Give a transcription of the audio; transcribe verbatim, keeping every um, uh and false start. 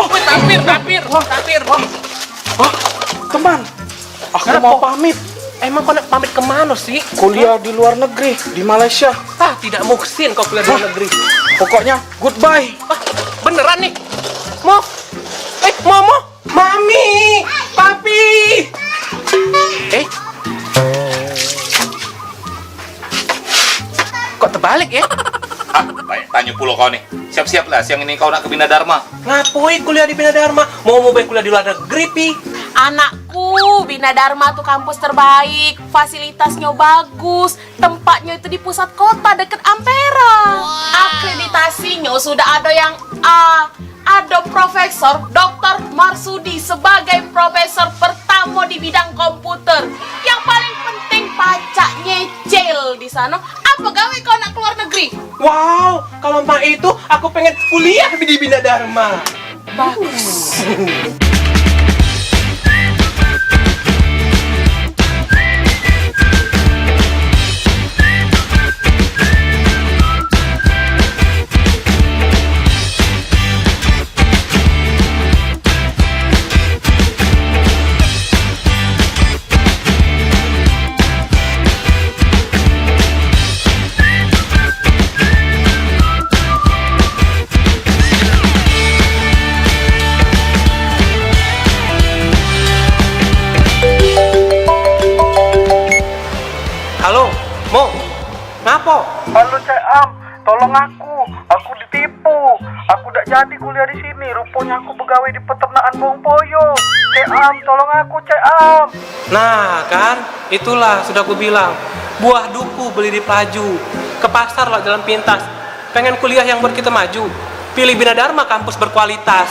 Woi, tapir, tapir, tapir. Hah? Teman, aku mau pamit. Emang kau nak pamit kemana sih? Kuliah di luar negeri, di Malaysia. Ah, tidak mungkin kau kuliah di luar negeri. Pokoknya, goodbye. Ah, beneran nih? Mo? Eh, Momo? Mami! Papi! Eh? Kok terbalik ya? Ah, banyak tanya pulo kau nih. Siap-siap lah, siang ini kau nak ke Bina Dharma. Ngapoi kuliah di Bina Dharma? Mau mau baik kuliah di luar negeri, Pi. Anakku, Bina Dharma tuh kampus terbaik, fasilitasnya bagus, tempatnya itu di pusat kota deket Ampera. Akreditasinya sudah ada yang A, ada Profesor doktor Marsudi sebagai profesor pertama di bidang komputer. Yang paling penting pacak nyicil di sana. Apa gawe kau nak keluar negeri? Wow, kalau mak itu aku pengen kuliah di Bina Dharma. Bagus. Halo, Mo. Ngapo? Halo, Cek Am. Tolong aku. Aku ditipu. Aku dak jadi kuliah di sini. Rupanya aku begawe di peternakan bawang poyo. Cek Am, tolong aku, Cek Am. Nah, kan? Itulah sudah ku bilang. Buah duku beli di Pelaju. Ke pasar lah jalan pintas. Pengen kuliah yang buat kita maju? Pilih Bina Dharma, kampus berkualitas.